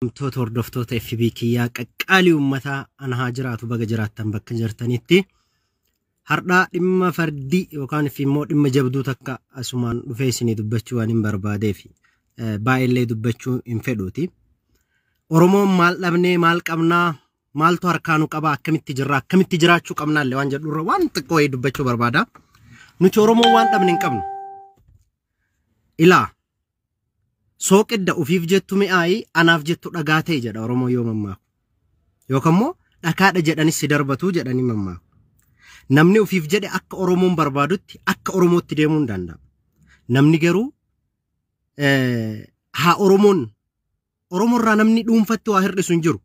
Wantoota hordoftoota FB kiyyaa qaqqaalii uummataa ana haa jiraatu baga jiraattan bakka jirtanitti. Har'aa dhimma fardii yookaan immoo dhimma jabduu takka asumaan dhufee isinii dubbachuu waan hin barbaadeef baay'eellee dubbachuu hin fedhuuti. Oromoon maal dhabnee maal qabnaa maaltu harkaa nu qabaa akkamitti jirra akkamitti jiraachuu qabnaallee waan jedhurra waan xiqqoo wayii dubbachuu barbaada. Nuti Oromoon waan dhabne hin qabnu. Ilaa sooqidda ufiif jettu mi'aayi anaaf jettu dhagaa ta'e jedha Oromoo yoo mammaaku. Yookaan immoo dhakaadha jedhanis si darbatu jedhanii mammaaku. Namni ufiif jedhe akka Oromoon barbaadutti akka Oromootti deemuu hin danda'a. Namni garuu haa Oromoon Oromoorraa namni dhuunfatti waa hir'isu hin jiru.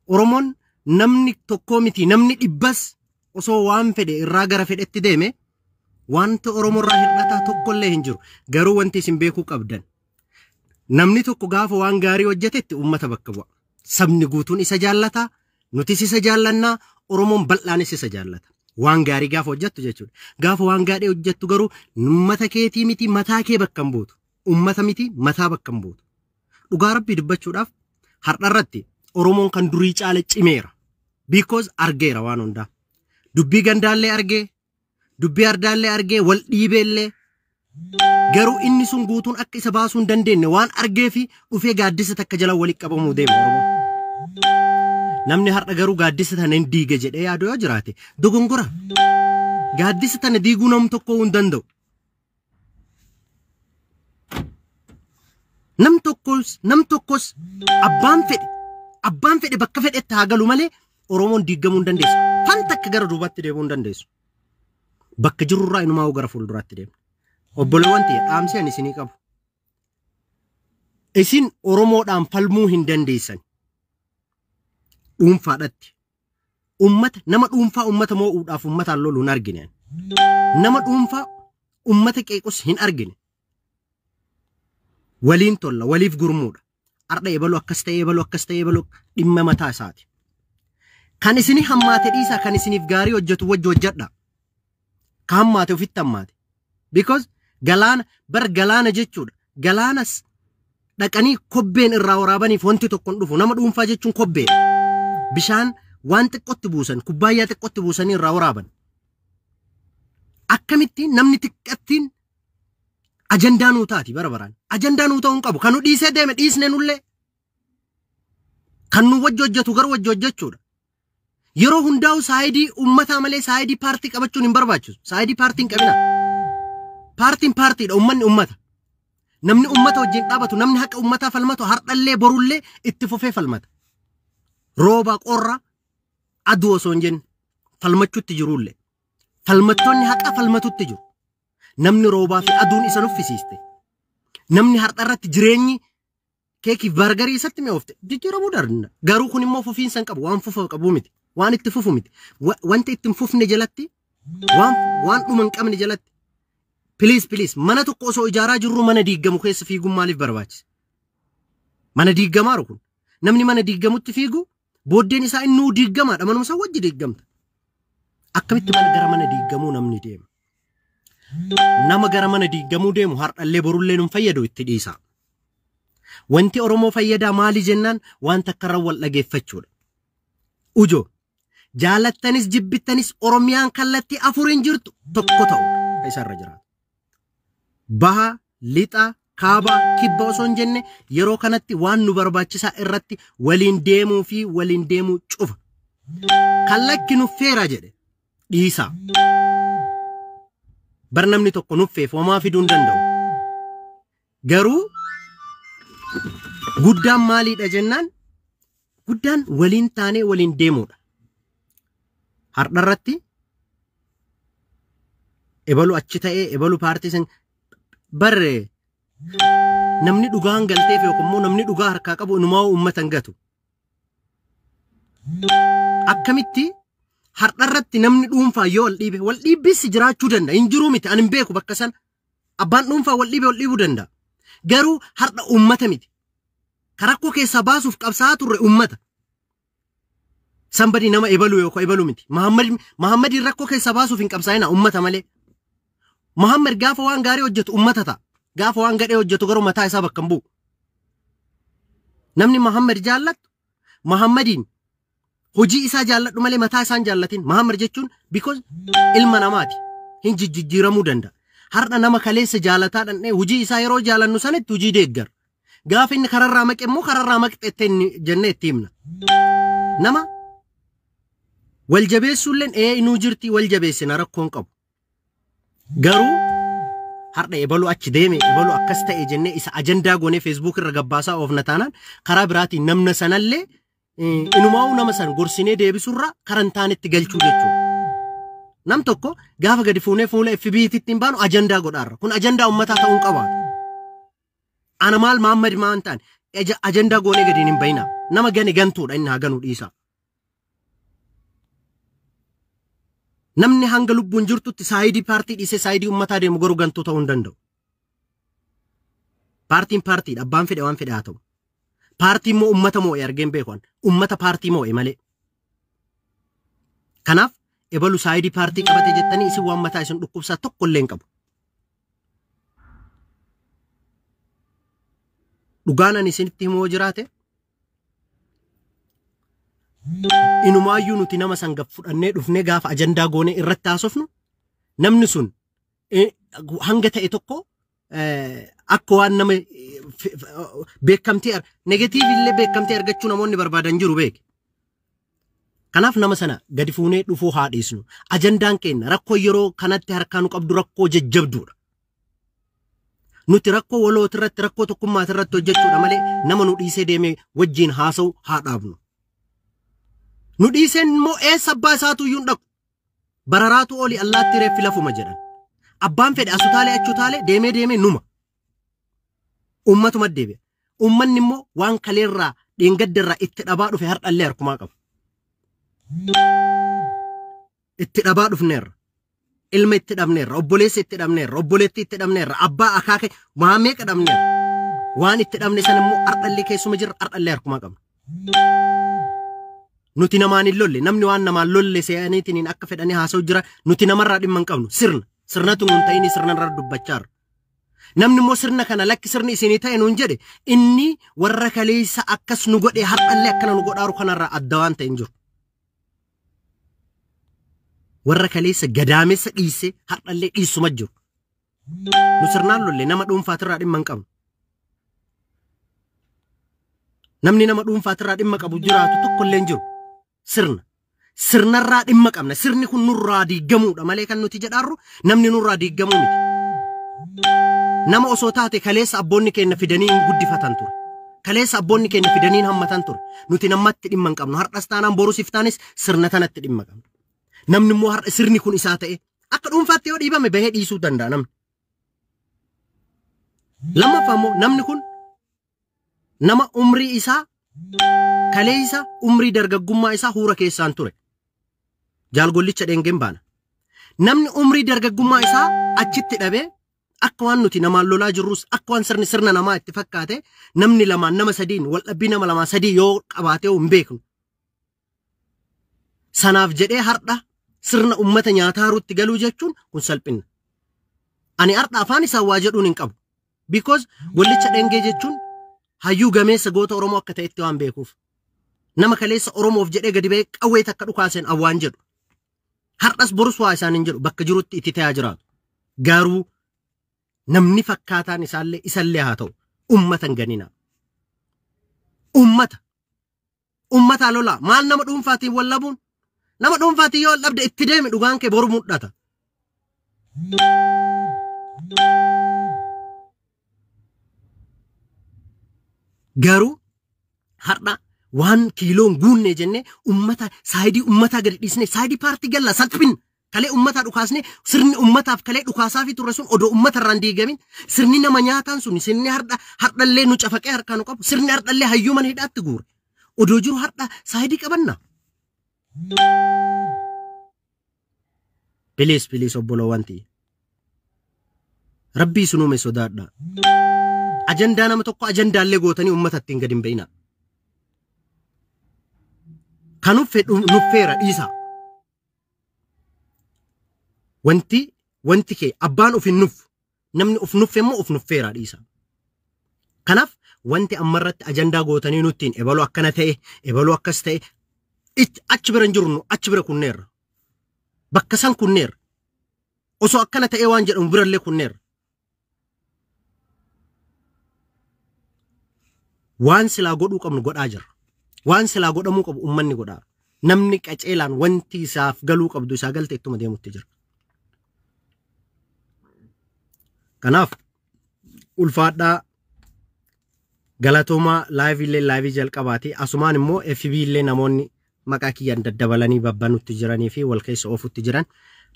Oromoon namni tokkoo miti namni dhibbas osoo waan fedhe irraa gara fedhetti deeme wanta Oromoorraa hir'ataa tokkollee hin jiru. Garuu wanti isin beekuu qabdan. Namni tokko gaafa waan gaarii hojjetetti uummata bakka bu'a. Sabni guutuun isa jaallata, nutis isa jaallannaa, Oromoon bal'aanis isa jaallata. Waan gaarii gaafa hojjettu jechuudha. Gaafa waan gaarii hojjettu garuu uummata keetii miti mataa kee bakka hin buutu. Uummata miti mataa bakka hin buutu. Dhugaa rabbii dubbachuudhaaf har'arratti Oromoon kan durii caala cimeera. Because argeera waan hundaa. Dubbii gandaallee argee, dubbii ardaallee argee, wal dhiibeellee. Garuu inni sun guutuun akka isa baasuu hin dandeenye waan argee fi dhufee gaaddisa takka jala walitti qabamuu deema Oromoon. Namni har'a garuu gaaddisa tana hin diige jedhee yaadu yoo jiraate dogongora. Gaaddisa tana diiguu nam tokko hin danda'u. Nam tokkos abbaan fedhe bakka fedhetti haa galu malee Oromoon diigamuu hin dandeessu. Fanta akka gara duubaatti deemuu hin dandeessu. Bakka jirurraa inumaa gara fuulduraatti deemna. Obboleewwan tiyya dhaamsi ani isinii qabu. Isin Oromoodhaan falmuu hin dandeessan. Dhuunfaadhatti. Uummata nama dhuunfaa uummata moo'uudhaaf uummataan lolu hin argine. Nama dhuunfaa uummata qeequs hin argine. Waliin tolla waliif gurmuudha. Har'a ebaluu akkas ta'e ebaluu akkas ta'e ebaluu dhimma mataa isaati. Kan isinii hammaate dhiisaa kan isiniif gaarii hojjetu wajji hojjedha. Ka hammaate ofitti hammaate. Because galaana bar galaana jechuudha. Galaanas dhaqanii kobbeen irraa waraabaniif wanti tokko hin dhufu. Nama dhuunfaa jechuun kobbeedha. Bishaan waan xiqqootti buusan kubbaayyaa xiqqootti buusanii irraa waraaban. Akkamitti namni xiqqattiin ajandaa nuu taati bara baraan. Ajandaa nuu ta'uu hin qabu. Kan nu dhiisee deeme dhiisne nullee. Kan nu wajji hojjetu garuu wajji hojjechuudha. Yeroo hundaa'u saayidii uummataa malee saayidii paartii qabachuun hin barbaachisu. Saayidii paartii hin qabina. Paartiin paartiidha, uummanni uummata. Namni uummata wajjin dhaabatu, namni haqa uummataa falmatu har'allee borullee itti fufee falmata. Rooba qorra aduu osoo hin jenne falmachuutti jirullee. Falmattoonni haqa falmatutti jiru. Namni roobaa fi aduun isa nuffisiiste. Namni har'arratti jireenyi keekiif bargarii isatti mi'oofte jijjiiramuu danda'a. Garuu kun immoo fufiinsa hin qabu, waan fufa qabu miti. Waan itti fufu miti. Wanta itti hin fufne jalatti, waan dhuma hin qabne jalatti. Please please mana tokko osoo ijaaraa jirru mana diigamu keessa fiiguun maaliif barbaachisa? Mana diigamaaru kun. Namni mana diigamutti fiigu booddeen isaa innuu diigamaadha. Manuma isaa wajji diigamta. Akkamitti mana gara mana diigamuu namni deema? Nama gara mana diigamuu deemu har'allee borullee nun fayyadu itti dhiisa. Wanti Oromoo fayyadaa maali jennaan waan takka irra wal dhageeffachuudha. Ujoo jaalattanis jibbittanis Oromiyaan kallattii afuriin jirtu tokko ta'uudha isarra jiraatu. Baha, lixa, kaaba, kibba osoo hin jenne yeroo kanatti waan nu barbaachisaa irratti waliin deemuu fi waliin deemuu cufa. Kallakki nuffeera jedhe dhiisaa. Bar namni tokko nuffeef homaa fiduu hin danda'u. Garuu guddaan maaliidha jennaan guddaan waliin taanee waliin deemuudha. Har'arratti ebalu achi ta'ee ebalu paartii san barre namni dhugaan galteef yookaan immoo namni dhugaa harkaa qabu inumaa uummata hin gatu. Akkamitti har'arratti namni dhuunfaa yoo wal dhiibe wal dhiibbis jiraachuu danda'a. Hin jiruu miti ani hin beeku bakka sana. Abbaan dhuunfaa wal dhiibe wal dhiibuu danda'a. Garuu har'a uummata miti. Karakkoo keessaa baasuuf qabsaa'aa turre uummata. Somebody nama ebaluu yookaan ebaluu miti. Mahammadiin rakkoo keessaa baasuuf hin qabsaa'ina uummata malee. Mahammad gaafa waan gaarii hojjetu uummata ta'a. Gaafa waan gadhee hojjetu garuu mataa isaa bakka hin bu'u. Namni Muhammad jaallattu Muhammadiin hojii isaa jaalladhu malee mataa isaan jaallatin. Muhammad jechuun because ilma namaati. Hin jijjiiramuu danda'a. Har'a nama kaleessa jaalataa dhandhee hojii isaa yeroo jaalannu sanitti hojii deeggara. Gaafa inni kararraa maqe immoo kararraa maqxe jennee itti himna. Nama wal jabeessuulleen ee inuu jirti wal jabeessina rakkoon qabu. Garuu har'a ebaluu achi deeme ebaluu akkas ta'e jennee isa ajandaa goonee Facebook irra gabbaasaa oofna taanaan karaa biraatiin namna sanallee inumaa'uu nama san gorsinee deebisurra karan taanetti galchuu jechuudha. Nam tokko gaafa gadi fuunee fuula FB'tti hin baanu ajandaa godhaarra. Kun ajandaa uummataa ta'uu hin qabaatu. Ana maal Muhammad maan ta'an ajandaa goonee gadi hin bayinaa. Nama gane gantuudha inni haa ganuu dhiisaa. Namni hanga lubbuun jirtutti saayidii paartii dhiisee saayidii uummataa deemu garuu gantuu ta'uu hin danda'u. Paartiin paartiidha. Abbaan fedhe waan fedhe haa ta'u. Paartii immoo uummata moo'e argeen beekan. Uummata paartii moo'e malee. Kanaaf ebalu saayidii paartii qabate jettanii isin waan mataa isin dhukkubsaa tokko illee hin qabu. Dhugaan ani isinitti himoo jiraate inumaayyuu nuti nama san fudhannee dhufnee gaafa ajandaa goonee irratti haasofnu namni sun hanga ta'e tokko akka waan nama beekamtii negatiiv illee beekamtii argachuu namoonni barbaadan jiru beeke. Kanaaf nama sana gadi fuunee dhufuu haa dhiisnu. Ajandaan keenya rakkoo yeroo kanatti harkaa nu qabdu rakkoo jajjabduudha. Nuti rakkoo walooti irratti rakkoo tokkummaati irratti hojjechuudha malee nama nu dhiisee deemee wajjin haasa'u haa dhaabnu. Nu dhiiseen immoo eessa abbaa isaatu iyyuu hin dhaqu. Bararaatu oli allaatti reeffi lafuma jedhan. Abbaan fedhe asu taalee achuu taalee deemee deemee numa. Uummatuma deebi'a. Uummanni immoo waan kaleerraa dheengaddarraa itti dhabaa dhufe har'allee harkumaa qaba. Itti dhabaa dhufneerra. Ilma itti dhabneerra, obboleessa itti dhabneerra, obboleettii itti dhabneerra, abbaa akaaka waa meeqa dhabneerra. Waan itti dhabne sana immoo har'allee keessuma jirra, har'allee harkumaa qabna. Nuti namaan hin lolle, namni waan namaan lolle se'aniitiin akka fedhanii haasa'u jira, nuti namarraa dhimma hin qabnu. Sirna, sirnatu nuun ta'ini sirnarra dubbachaa jirra. Namni immoo sirna kana lakki sirni isinii ta'e nuun jedhe inni warra kaleessa akkas nu godhe har'allee akkana nu godhaaru kanarraa adda waan ta'e hin jiru. Warra kaleessa gadaamessa dhiise har'allee dhiisuma jiru. Nu sirnaan lolle nama dhuunfaatirraa dhimma hin qabnu. Namni nama dhuunfaatirraa dhimma qabu jiraatu tokkollee hin jiru. Sirna. Sirnarraa dhimma qabna. Sirni kun nurraa diigamuudha malee kan nuti jedhaarru namni nurraa diigamuu miti. Nama osoo taate kaleessa abboonni keenya fidanii hin guddifatan ture. Kaleessa abboonni keenya fidanii hin hammatan ture. Nuti namatti dhimma hin qabnu. Har'as taanaan borus iftaanis sirna tanatti dhimma qabna. Namni immoo har'a sirni kun isaa ta'e akka dhuunfaatti yoo dhiibame bahee dhiisuu danda'a namni. Lammaffaa immoo namni kun nama umrii isaa kaleessa umrii dargaggummaa isaa huura keessaan ture. Jaalgollicha dheengeen baana. Namni umrii dargaggummaa isaa achitti dhabee akka waan nuti namaan lolaa jirrus akka waan sirni sirna namaa itti fakkaate namni lamaan nama sadiin wal dhabbii nama lamaa sadii yoo qabaatee hin beeknu. Sanaaf jedhee har'a sirna uummata nyaataaruutti galuu jechuun kun salphina. Ani har'a afaan isaa waa jedhuun hin qabu. Because gollicha dheengee jechuun hayyuu gameessa goota Oromoo akka ta'etti waan beekuuf. Nama kaleessa Oromoof jedhee gadi ba'ee qawwee takka dhukaaseen awwaan jedhu. Har'as borus waa isaan hin jedhu bakka jirutti itti ta'aa jiraatu. Garuu namni fakkaataan isaallee isallee haa ta'u uummata hin ganina. Uummata. Uummataa lolaa maal nama dhuunfaatiin wallabuun nama dhuunfaatiin yoo dhabde itti deemi dhugaan kee boru mul'ata. Garuu har'a waan kiiloon guunne jennee uummata saayidii uummataa gadi dhiisnee saayidii paartii gallaa salphin kalee uummataa dhukaasnee sirni uummataaf kalee dhukaasaa fi turre sun odoo uummata irraan diigamin sirni nama nyaataan sun sirni har'a har'allee nu cafaqee harkaa nu qabu sirni har'allee hayyuu mana hidhaatti guure. Odoo jiru har'a saayidii qabanna. Bilis bilis obboloo ta'e. Rabbii sunuume sodaadha. Ajandaa nama tokko ajandaallee gootanii uummata ittiin gadi hin ba'ina. Kan nuffeera dhiisa. Wanti kee abbaan of hin nuffu. Namni of nuffe immoo of nuffeera dhiisa. Kanaaf Wanti ammarratti ajandaa gootanii nuttiin ebaluu akkana ta'e, ebaluu akkas ta'e, achi bira hin jirru, achi bira kunneerra. Bakka san kunneerra. Osoo akkana ta'ee waan jedhamu birallee kunneerra. Waan silaa godhuu qabnu godhaa jirra. Waan silaa godhamuu qabu uummanni godhaa. Namni qaceelaan wanti isaaf galuu qabdu isaa galte ittuma deemutti jira. Kanaaf ulfaadhaa, galatoomaa. Live illee live jalqabaati. Asumaan immoo FB illee namoonni maqaa kiyyaan daddabalanii babbanutti jiranii fi wal keessa oofutti jiran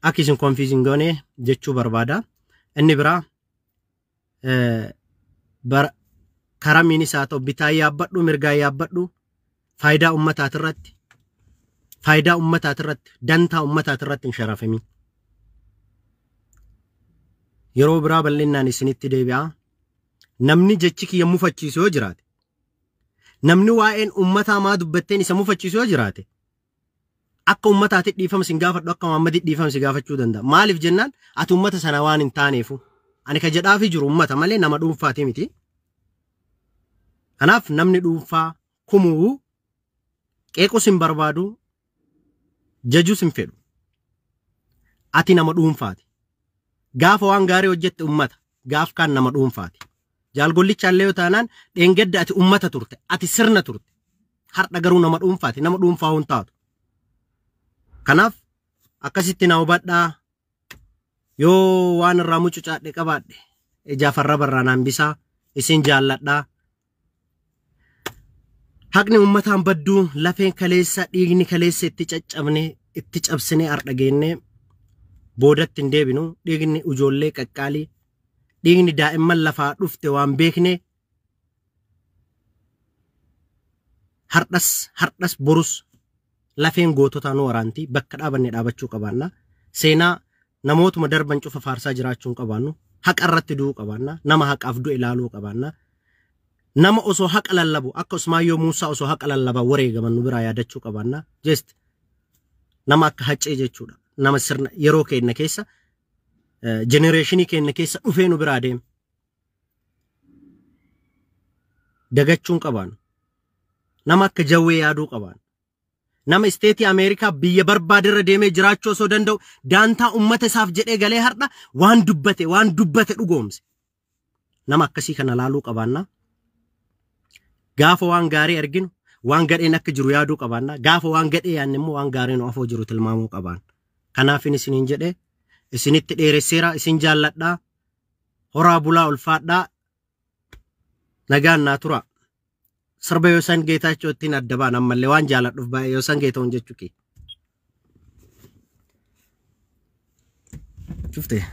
akka isin confusing goone jechuu barbaada. Inni biraa, karaa miinis haa ta'u, bitaa yaabbadhu, mirgaa yaabbadhu, faayidaa uummataatirratti, faayidaa uummataatirratti, dantaa uummataatirratti hin sharafamin. Yeroo biraa bal'inaan isinitti deebi'a. Namni jechi kiyya mufachiisu yoo jiraate, namni waa'een uummataa maa dubbatteen isa mufachiisu yoo jiraate, akka uummataatti dhiifama sin gaafadhu, akka Muhammaditti dhiifama si gaafachuu danda'a. Maaliif jennaan, ati uummata sana waan hin taaneefu. Ani ka jedhaafi jiru uummata malee nama dhuunfaati miti. Kanaaf namni dhuunfaa kumuu qeequs hin barbaadu, jajus hin fedhu. Ati nama dhuunfaati. Gaafa waan gaarii hojjette uummata, gaaf kaan nama dhuunfaati. Jaalgollichaallee yoo taanaan, dheengadda ati uummata turte, ati sirna turte. Har'a garuu nama dhuunfaati, nama dhuunfaa hin taatu. Kanaaf akkasitti na hubadhaa. Yoo waan irraa mucucaadhe qabaadhe, ijaaf arraba irraa naan bisaa. Isin jaalladhaa. Haqni uummataan badduu, lafeen kaleessa, dhiigni kaleessa itti caccabne, itti cabsine har'a geennee boodatti hin deebinu. Dhiigni ijoollee qaqqaalii, dhiigni daa'imman lafaa dhufte waan beekne, har'as borus lafeen goototaa nu waraanti. Bakka dhaabanne dhaabachuu qabaanna. Seenaa namootuma darban cufa faarsaa jiraachuu hin qabaannu. Haqa irratti du'uu qabaanna. Nama haqaaf du'e ilaaluu qabaanna. Nama osoo haqa lallabu, akka Usmaayyoo Muusaa osoo haqa lallabaa wareegaman nu biraa yaadachuu qabaanna. Just nama akka Haccee jechuudha. Nama sirna yeroo keenya keessa, generation keenya keessa dhufee nu biraa deema. Dagachuun qabaannu. Nama akka Jawwee yaaduu qabaannu. Nama state Ameerikaa biyya barbaaderra deemee jiraachuu osoo danda'u, daantaa uummata isaaf jedhee galee har'a waan dubbate dhugoomse. Nama akkasii kana laaluu qabaanna. Gaafa waan gaarii arginu, waan gadheen akka jiru yaaduu qabaanna. Gaafa waan gadhee yaadne immoo, waan gaarii nu afoo jiru tilmaamuu qabaanna. Kanaafin isiniin jedhee isinitti dheeresseera. Isin jaalladhaa. Horaa bulaa, ulfaadhaa. Nagaan naa tura. Sirba Yoosan Geetaachoo ittiin adda ba'an, ammallee waan jaalladhuuf baay'ee Yoosan Geetahuun jechuu kee. Cuftee.